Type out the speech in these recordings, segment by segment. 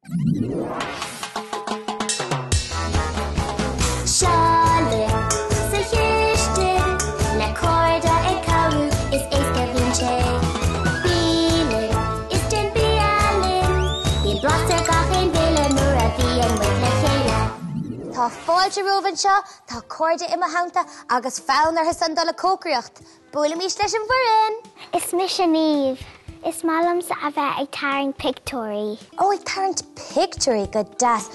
Seo linn sa chistin le cairde ag cabhrú is éasca a bhíonn sé. Bí linn is déan bia linn, bíonn blas ar gach aon bhéile nuair a bhíonn muid le chéile. Tá fáilte romhaibh anseo, tá cairde i mo theannta agus fonn orthu san dul ag cócaireacht. Buailimis leis an bhfoireann! Is mise Niamh. Is maith liomsa a bheith ag tarraingt pictiúirí. Ó, ag tarraingt pictiúirí, go deas.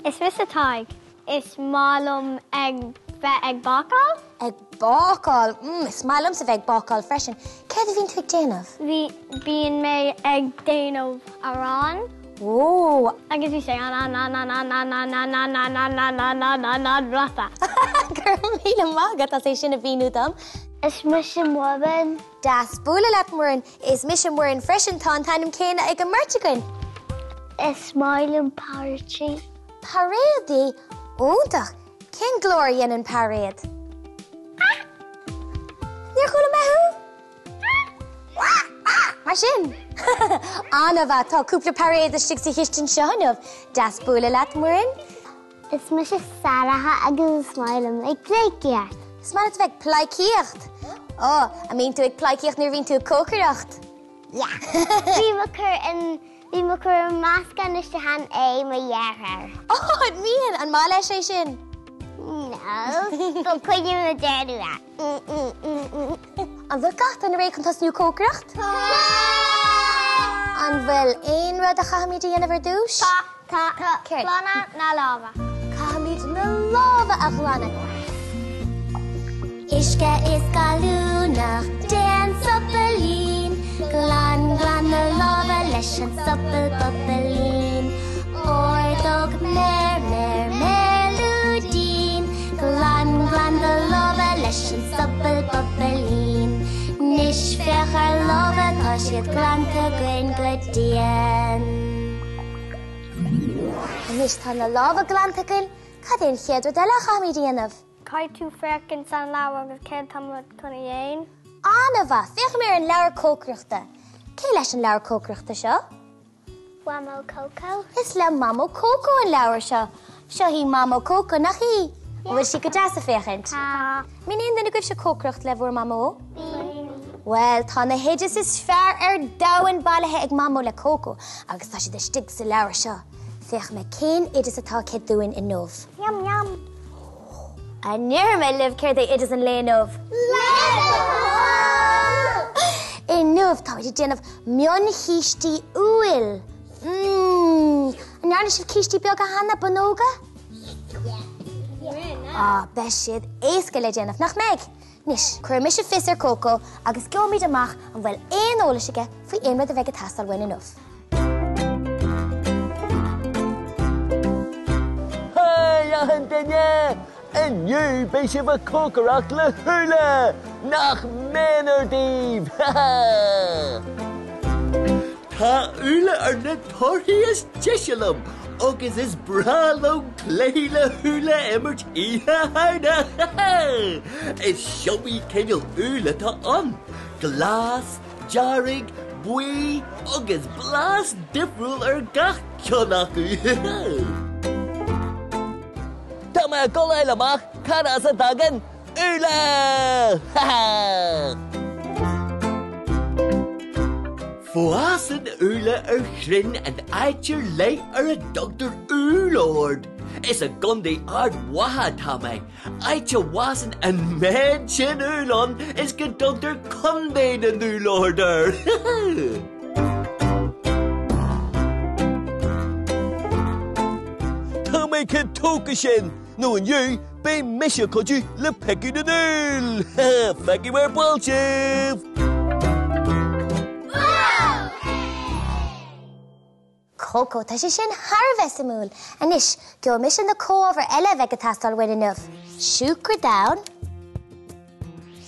Is mise Tadhg. Is maith liom ag bheith ag bácáil. Ag bácáil, mm, is maith liomsa bheith ag bácáil freisin. Céard a bhíonn tú ag déanamh? Bhí, bíonn mé ag déanamh arán. Ó! Agus bhí sé an-an-an-an-an-an-an-an-an-an-an-an-an-an-an-blasta. Go raibh míle maith agat as é sin a mhíniú dom. Is mise Muireann. Deas bualadh leat, Muireann. Is mise Muireann freisin, tá an t-ainm céanna ag an mbeirt againn. Is maith liom parrots. Pairéadaí? Iontach! Cén glór a dhéanann pairéad? Níor chuala mé thú! Mar sin! An-mhaith! Tá cúpla pairéad istigh sa chistin seo inniu. Deas bualadh leat, Muireann. Is mise Sarah agus is maith liom ag pleidhcíocht. Is maith leat a bheith ag pleidhcíocht? Ó, an mbíonn tú ag pleidhcíocht nuair a bhíonn tú ag cócaireacht? Yeah. Bím ag cur an, bím ag cur an meascán isteach in aghaidh mo dheartháir. Ó, an mbíonn? An maith leis é sin? No, but coinním na deireadh é. An bhfuil gach duine réidh chun tosnú ag cócaireacht? Tá! An bhfuil aon rud a chaithfimid a dhéanamh ar dtús? Tá! Tá! Céard? Glanadh na lámha. Caithfimid na lámha a ghlanadh. Uisce is gallúnach, déan sopailín, Glan, glan na lámha leis an sopal bopailín. Ordóg, méar, méar, méar lúidín, Glan, glan do lámha leis an sopal bopailín. 'Nois féach ár lámha, tá siad glanta againn go dian. Anois tá na lámha glanta againn, cad é an chéad rud eile a chaithfimid a dhéanamh? Caithfidh tú féachaint san leabhar agus céard tá muid chun a dhéan. An-mhaith! Féachfaidh mé ar an leabhar cócaireachta. Cé leis an leabhar cócaireachta seo? Mamó Coco. Is le Mamó Coco an leabhar seo. Seo í Mamó Coco, nach í? An bhfuil sí go deas ag féachaint? Tá. Mbíonn aon duine agaibhse ag cócaireacht le bhur Mamó? Bíonn. Bhuel, tá na hoidis is fearr ar domhan bailithe ag Mamó le Coco agus tá siad istigh sa leabhar seo. Féachfaidh mé cén oideas atá aici dúinn inniu. Yum yum. An ndéarfaidh mé libh céard é oideas an lae inniu? Le do thoil! Inniu táimid ag déanamh mionchístí úill. Mmm! An ndearna sibh cístí beaga cheana, bonnóga? Ah, beidh siad éasca le déanamh, nach mbeidh? Anois, cuirfidh mise fios ar Coco agus gheobhaimid amach an bhfuil aon eolas aige faoi aon rud a bheidh ag teastáil uainn inniu. Haigh achan duine! Inniu beidh sibh ag cócaireacht le húlla! Nach méanar daoibh! Tá úlla ar na torthaí is deise liom agus is breá liom cluichí le húlla a imirt Oíche Shamhna! Is iomaí cineál úll atá ann, glas, dearg, buí agus blas difriúil ar gach ceann acu! Tá mé ag dul a fháil amach cad as a dtagann úlla! Fásann úlla ar chrainn in áit ar leith ar a dtugtar úllord. Is i gContae Ard Mhacha atá mé. Áit a bhfásann an méid sin úll ann is go dtugtar Contae na nÚllord air! Tá mé chomh tógtha sin, nó inniu beidh mise ag cuidiú le piocadh na n-úll! Feicfidh mé ar ball sibh! Coco, Tá sé sin thar a bheith suimiúil. Anois, gheobhaidh mise na comhábhair eile a bheidh ag teastáil uainn inniu. Siúcra donn,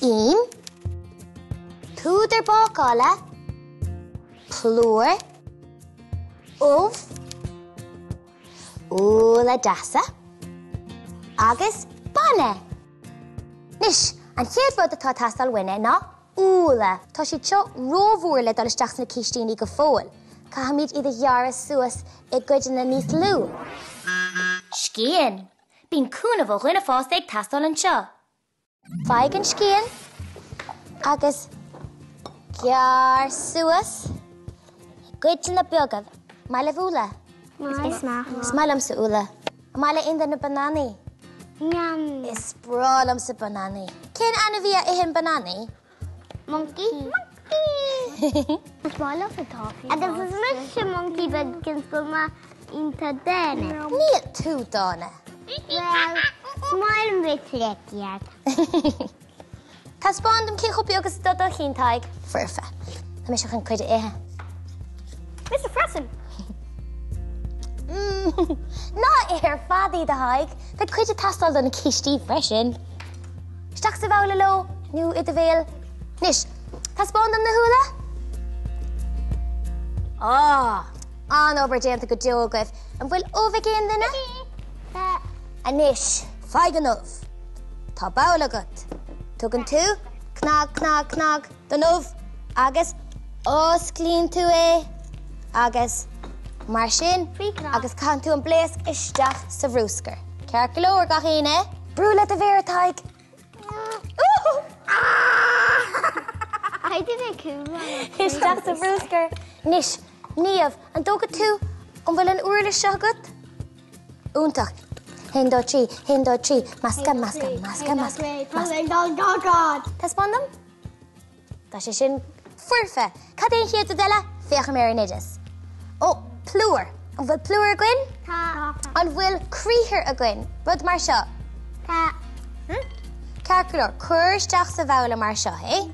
im, púdar bácála, plúr, ubh, úlla deasa agus bainne. Anois, an chéad rud atá ag teastáil uainne ná úlla. Tá siad seo rómhór le dul isteach sna cístíní go fóill. Caithfimid iad a ghearradh suas i gcuideanna níos lú. Scian! Bíonn cúnamh ó dhuine fásta ag teastáil anseo. Faigh an scian agus gearr suas i gcuideanna beaga. Maith libh úlla? Is maith. Is maith liomsa úlla. An maith le aon duine bananaí? Yum. Is breá liomsa bananaí. Cén ainmhí a itheann bananaí? Monkey. Monkey! Is maith liomsa toffee. Agus is mise monkey beag cionn is go bhfuil mé iontach dána. Níl tú dána. Well, is maith liom bheith cleite ort. Taispeáin dom cé chomh beag is atá do chinn, Tadhg. Foirfe. Tá mise chun cuid a ithe. Mise freisin. Ná ith ar fad iad, a Thaidhg. Beidh cuid ag teastáil do na cístí freisin. Isteach sa bhabhla leo, nó i do bhéal. Anois, taispeáin dom na húlla. Á! An-obair déanta go deo agaibh. An bhfuil ubh ag aon duine? Anois, faigh an ubh. Tá babhla agat. Tugann tú cnag, cnag, cnag don ubh agus osclaíonn tú é agus mar sin agus caitheann tú an blaosc isteach sa bhrúscar. Ceart go leor, gach éinne? Brú le do mhéara, Tadhg. Isteach sa bhrúscar. Anois, Niamh, an dtógfaidh tú, an bhfuil an uirlis seo agat? Iontach. Haon, dó, trí, haon, dó, trí, meascadh, meascadh, meascadh, meascadh, meascadh. Taispeáin dom. Tá sé sin foirfe. Cad é an chéad rud eile? Féachaim ar an oideas. Ó, plúr. An bhfuil plúr againn? Tá. An bhfuil criathar againn? Rud mar seo? Tá. Ceart go leor, cuir isteach sa bhabhla mar seo é.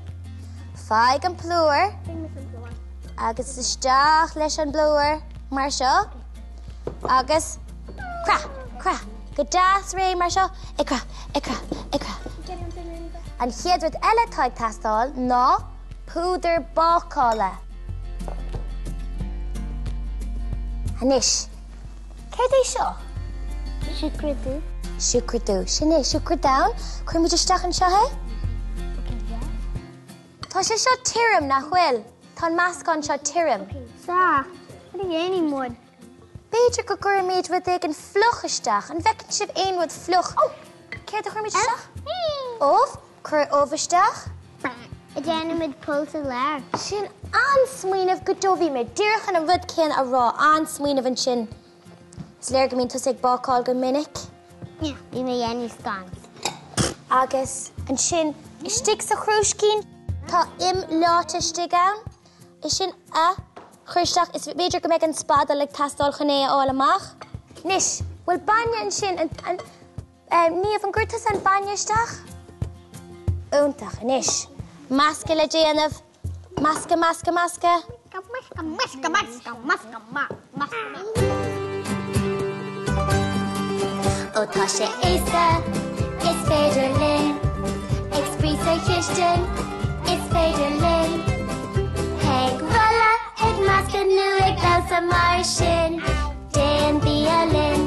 Faigh an plúr. Agus isteach leis an bplúr mar seo. Agus croith, croith, go deas réidh mar seo, ag croith, ag croith, ag croith. An chéad rud eile atá ag teastáil ná púdar bácála. Anois, céard é seo? Siúcra dubh. Siúcra dubh, sin é, siúcra donn. Cuirimid isteach anseo é. Tá sé seo tirim, nach bhfuil? Tá an meascán seo tirim. Sea. Cad a dhéanfaidh muid? B'fhéidir go gcuirfimid rud éigin fliuch isteach. An bhfeiceann sibh aon rud fliuch? Ó! Céard a chuirfimid isteach? Ubh. Cuir ubh isteach. Déanfaimid poll sa lár. Sin an-smaoineamh go deo. Bhí mé díreach chun an rud céanna a rá. An-smaoineamh ansin. Is léir go mbíonn tusa ag bácáil go minic. Yeah, bhí mé ag déanamh scones. Agus ansin istigh sa chrúiscín tá im leáite istigh ann. É sin a chur isteach, is b'fhéidir go mbeidh an spadal ag teastáil chun é a fháil amach. Anois, bhfuil bainne ansin? Niamh, an gcuir tusa an bainne isteach? Iontach, anois, meascadh le déanamh. Meascadh, meascadh, meascadh. Meascadh, meascadh, meascadh, meascadh, meascadh. Ó tá sé éasca, is féidir linn Ag spraoi sa chistin, is féidir linn Ag rolladh, ag meascadh nó ag damhsa mar sin Déan bia linn,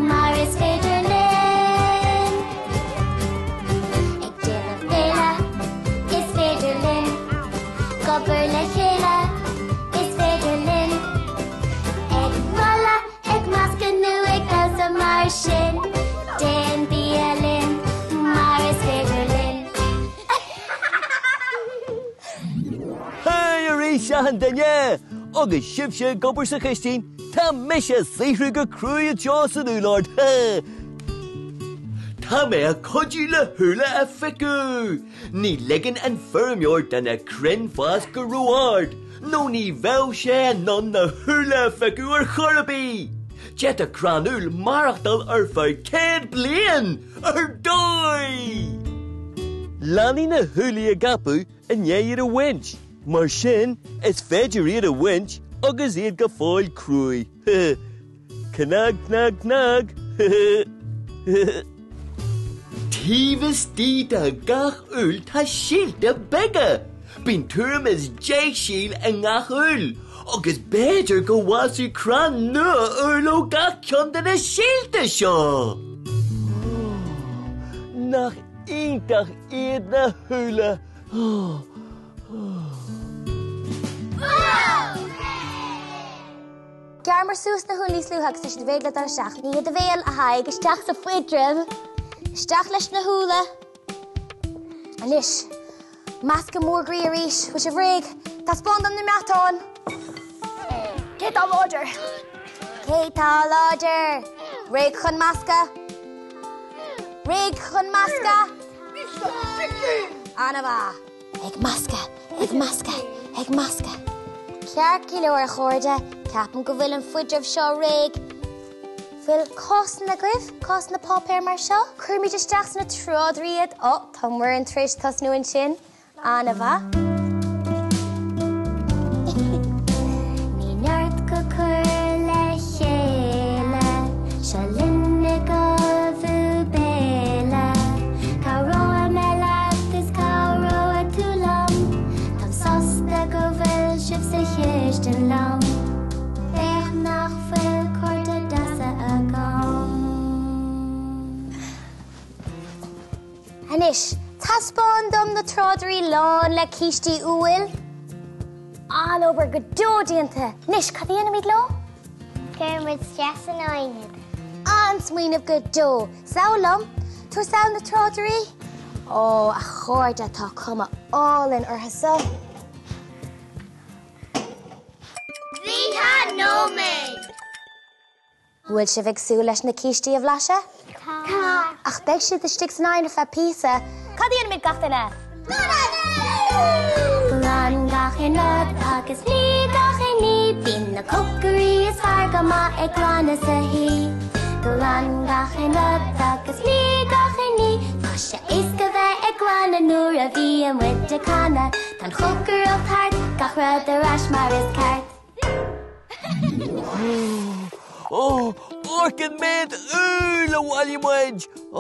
mar is féidir linn. Ag déanamh béile, is féidir linn. Ag obair le chéile, is féidir linn. Ag rolladh, ag meascadh nó ag damhsa mar sin. Déan bia linn, mar is féidir linn. Haigh arís achan duine! Agus sibhse ag obair sa chistin, tá mise ag saothrú go cruaidh anseo san úllord. Tá mé ag cuidiú le húlla a phiocadh! Ní ligeann an feirmeoir do na crainn fás go ró-ard, nó ní bheadh sé in ann na húlla a phiocadh ar chor ar bith! D'fhéadfadh crann úll maireachtáil ar feadh 100 bliain! Ar dóigh! Leanfaidh na húllaí ag apadh i ndiaidh iad a bhaint, mar sin is féidir iad a bhaint agus iad go fóill cruaidh. Cnag, cnag, cnag! Taobh istigh de gach úll tá síolta beaga. Bíonn tuairim is 10 síol i ngach úll, agus b'fhéidir go bhfásfaidh crann nua úll ó gach ceann de na síolta seo! Nach iontach iad na húlla! Ghearramar suas na húlla níos luaithe agus tá siad réidh le dul isteach. Ní i do bhéal, a Thaidhg, isteach sa fuidreamh. Isteach leis na húlla. Anois, meascadh mór groí arís. Bhfuil sibh réidh? Taispeáin dom na meatáin. Cé tá láidir? Cé tá láidir? Réidh chun meascadh? Réidh chun meascadh? An-mhaith. Ag meascadh, ag meascadh, ag meascadh. Ceart go leor, a chairde, ceapaim go bhfuil an fuidreamh seo réidh. Bhfuil cásanna agaibh? Cásanna páipéir mar seo? Cuirimid isteach sna tráidirí iad. Ó, tá Muireann tar éis tosnú ansin. An-mhaith. Ní neart go cur le chéile, seo linn ag ullmhú béile. Cabhróidh mé leat is cabhróidh tú liom, táim sásta go bhfuil sibh sa chistin liom. Féach nach bhfuil cairde deasa agam. Anois, taispeáin dom na tráidirí lán le cístí úill. An-obair go deo déanta! Anois, cad a dhéanfaimid leo? Cuirimid isteach san oigheann iad. An-smaoineamh go deo! Sall liom. Tabhair sall na tráidirí. Ó, a chairde, tá cuma álainn orthu seo. 20 nóiméad! Bhfuil sibh ag súil leis na cístí a bhlaiseadh? Tá. Ach beidh siad istigh san oigheann ar feadh píosa. Cad a dhéanfaimid gach duine? Glan gach aon rud agus nigh gach aon ní, bíonn na cócairí is fearr go maith ag glanadh sa thí. Glan gach aon rud agus nigh gach aon ní, tá sé éasca bheith ag glanadh nuair a bhíonn muid ag canadh. Tá an chócaireacht thart, gach rud ar ais mar is ceart. Ó, amharc an méid úll a bhailigh muid! Ó,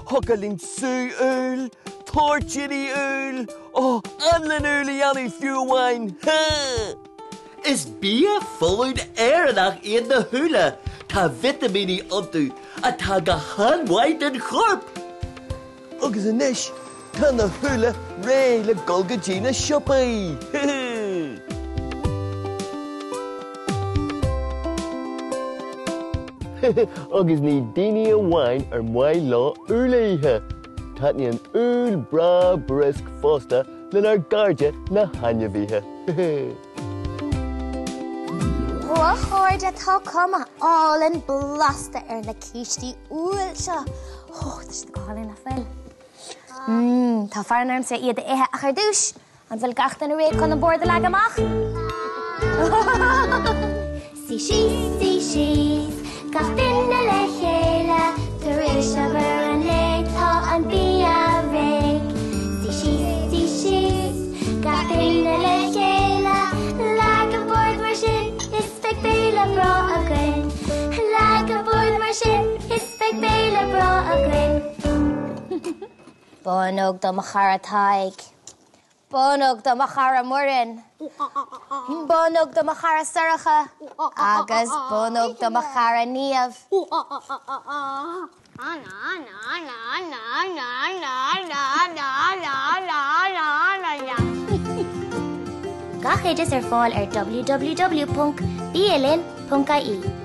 thiocfadh linn sú úll, toirtíní úll, ó, anlann úll a dhéanamh fiú amháin! Is bia folláin Éireannach iad na húlla. Tá vitimíní iontu atá go han-mhaith don chorp. Agus anois tá na húlla réidh le dul go dtí na siopaí! Agus ní daoine amháin ar maith leo úll a ithe, taitníonn úll breá briosc fosta lenár gcairde na hainmhithe. Ó a chairde, tá cuma álainn blasta ar na cístí úill seo. Ó, tá siad go hálainn, nach bhfuil? Mmm, tá fonn ormsa iad a ithe, ach ar dtús, an bhfuil gach duine réidh chun an bord a leagadh amach? Suigh síos, suigh síos, gach duine le chéile, tar éis obair an lae tá an bia réidh. Suigh síos, suigh síos, gach duine le chéile, leag an bord mar sin, is beidh béile breá againn. Leag an bord mar sin, is beidh béile breá againn. Bonnóg do mo chara Tadhg. Bonnóg do mo chara Muireann. Bonnóg do mo chara Sorcha. Agus bonnóg do mo chara Niamh. Gach oideas ar fáil ar www.bialinn.ie.